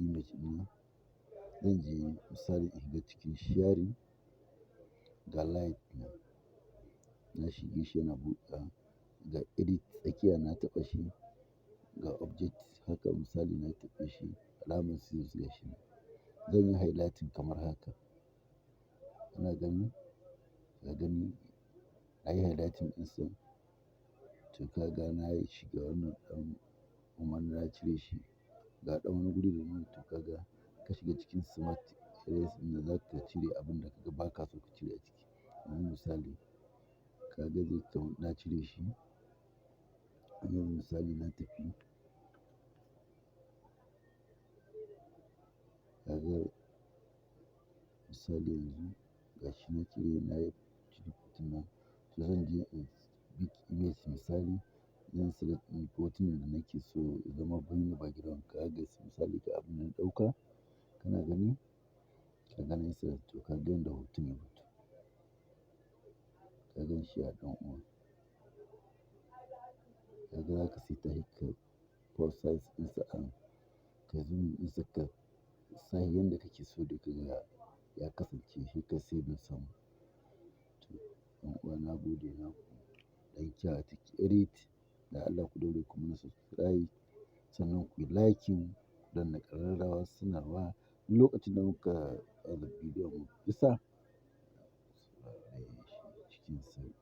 image ɗina. Zan je misali in shiga cikin sharing, ga light nan. Na shige shi yana buɗewa. Ga edit tsakiya, na taɓa shi. Ga object haka, misali na taɓa shi, alamar scissors gashi nan. Zan yi highlighting kamar haka. Kana gani? Ka gani? Na yi highlighting ɗinsa. To, ka ga na yi shiga wannan ɗan umarni, na cire shi. Ga ɗan wani guri da nuna. To, ka ga ka shiga cikin smart eraser ɗin da za ka cire abun da kaga ba ka so ka cire a ciki. Yanzu misali ka ga zai kamar na cire shi. Yanzu misali na tafi. Ka ga misali yanzu gashi na cire, na yi cire hoton nan. To, zan je in pick image, misali zan select ɗin hotunan da nake so ya zama background. Ka ga misali ga abin da na ɗauka, kana gani? Ka gani select. To, ka ga yanda hoton ya fito. Ka gan shi a ɗan uwa. Ka ga zaka saita shi, ka crop size ɗinsa an ka zoom ɗinsa, ka sa yanda kake so da ka ga ya kasance, sai ka save sama. To, ɗan uwa, na gode naku. Ɗan Kyawa Tech Edit. Da Allah ku daure ku mana subscribe, sannan ku yi liking, ku danna ƙararrawar sanarwa. Duk lokacin da muka ɗaura bidiyon mu bisa saurare shi cikin sauƙi.